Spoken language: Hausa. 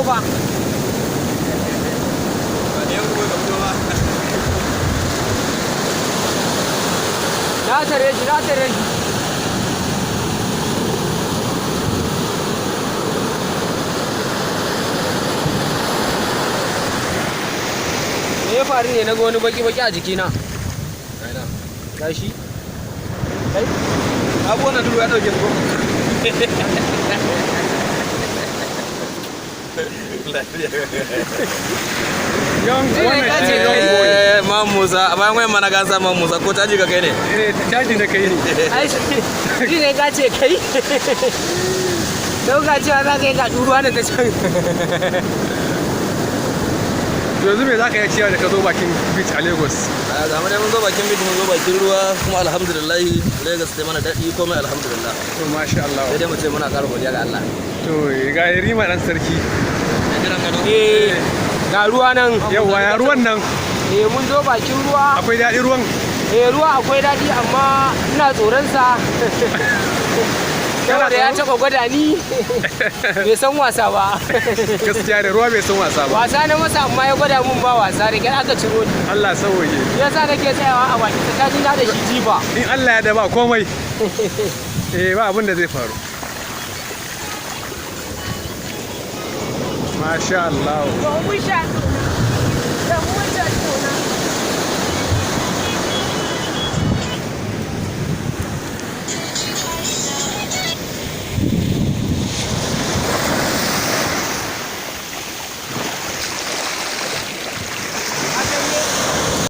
fito fa. Ba ne ko ka fito ba. Na tare shi, na tare shi. Me ya faru ne na ga wani baki-baki a jikina? Kaina. Gashi. Kai. Abubuwan nan duk ya dauke su ko? Lafiya. Young, wannan ka shi ce ne young boy. Eh, Mam Musa, a bayan wayan mana ka sa Mam Musa ko caji ka kai ne? Eh, caji na kai ne. Ai shi ne ka ce kai. Dauka cewa za ka yi ka ruwa da ta can. Yanzu me za ka iya cewa da ka zo bakin beach a Lagos? A ga mu dai mun zo bakin beach, mun zo bakin ruwa, kuma alhamdulillah Lagos ta mana daɗi komai, alhamdulillah. To, masha Allah. Sai dai mu ce muna ƙara godiya ga Allah. To, ga Yarima dan sarki. Da jiran gado. Eh, ga ruwa nan. Yawwa, ya ruwan nan? Eh, mun zo bakin ruwa. Akwai daɗi ruwan? Eh, ruwa akwai daɗi, amma ina tsoron sa. Saboda ya taɓa gwada ni, bai san wasa ba. Gaskiya da ruwa bai san wasa ba. Wasa na masa, amma ya gwada mun ba wasa, da kyar aka ciro ni. Allah sauke. Yasa nake tsayawa a baki tsakanina da shi jifa. In Allah ya da ba komai. Eh, ba abin da zai faru. Masha Allah. To, mun sha.